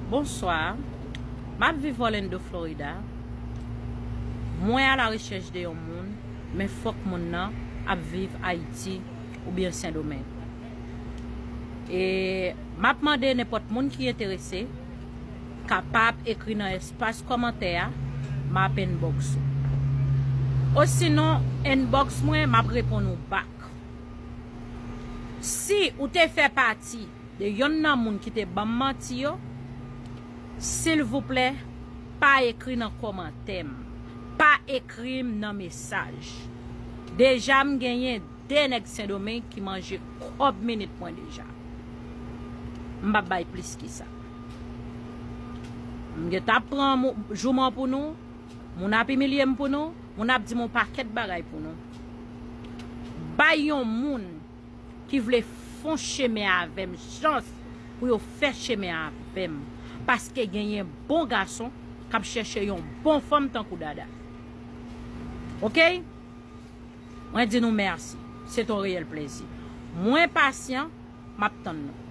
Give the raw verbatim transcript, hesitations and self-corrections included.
Bonswa. M ap viv Orlando, Florida. Mwen a la rechèch de yon moun, men fòk moun nan ap viv Ayiti oubyen Sendomeng. E m ap mande nenpòt moun ki enterese kapab ekri nan espas kòmantè a, m ap inbox ou. Osinon, inbox mwen, m ap reponn ou back. Si ou te fè pati de yonn nan moun ki te ban m manti yo, silvouplè, pa ekri nan kòmantè m. Pa ekri m nan mesaj. Deja m genyen de nèg Sendomeng ki manje kòb minit mwen deja. M p ap bay plis ki sa. M gentan ap pran mou- jouman pou nou, moun ap imilye m pou nou, moun ap di m yon pakèt bagay pou nou. Bay yon moun ki vle fon chemen avè m chans pou yo fè chemen avè m. Paske genyen bon gason k ap chèche yon bon fanm tankou Dada. Oke? Mwen di nou mèsi. Se t on reyèl plezi. Mwen pasyan, m ap tann nou.